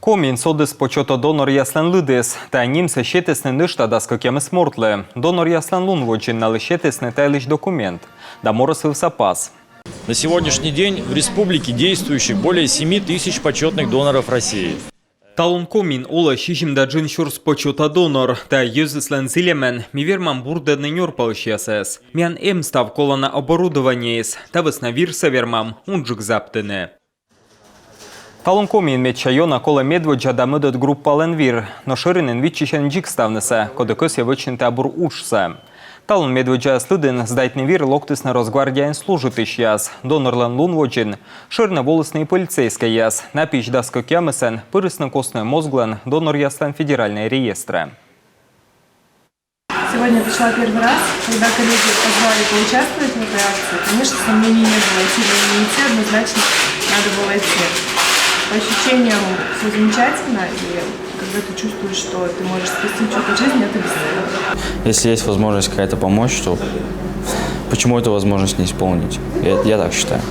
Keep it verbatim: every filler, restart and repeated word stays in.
Комиын содіс почёто доноръяслӧн лыдыс. Та нимсӧ сетісны нӧшта дас кӧкъямыс мортлы. Доноръяслӧн лун водзын налы сетісны та йылысь документ да морӧс вывса пас. На сегодняшний день в республике действующих более семи тысяч почётных доноров России. Талун Комиын олӧ сизимда джын сюрс почёто донор. Та йӧзыслӧн зільӧмӧн ми вермам бурдӧдны нёрпалысьясӧс. Миян эм став колана оборудованиеыс. Та вӧсна вирсӧ вермам унджык заптыны. Талун Комиын медся ёна колӧ медводдза да мӧдӧд группалӧн вир. Но шӧринын виччысьӧны дзик ставнысӧ, коді кӧсйӧ вӧчны та бур уджсӧ. Талун медводдзаяс лыдын сдайтны вир локтісны Росгвардияын служитысьяс. Донорлӧн лун водзын шӧринӧ волісны и полицейскӧйяс. На пиысь дас кӧкъямысӧн пырисны костнӧй мозглӧн доноръяслӧн федеральнӧй реестрӧ. Сегодня пришла первый раз. Когда коллеги позвали поучаствовать в этой акции, конечно, сомнений не было. Идти или не идти, однозначно надо было идти. По ощущениям все замечательно, и когда ты чувствуешь, что ты можешь спасти чью-то жизнь, это бесценно. Если есть возможность какая-то помочь, то почему эту возможность не исполнить? Я, я так считаю.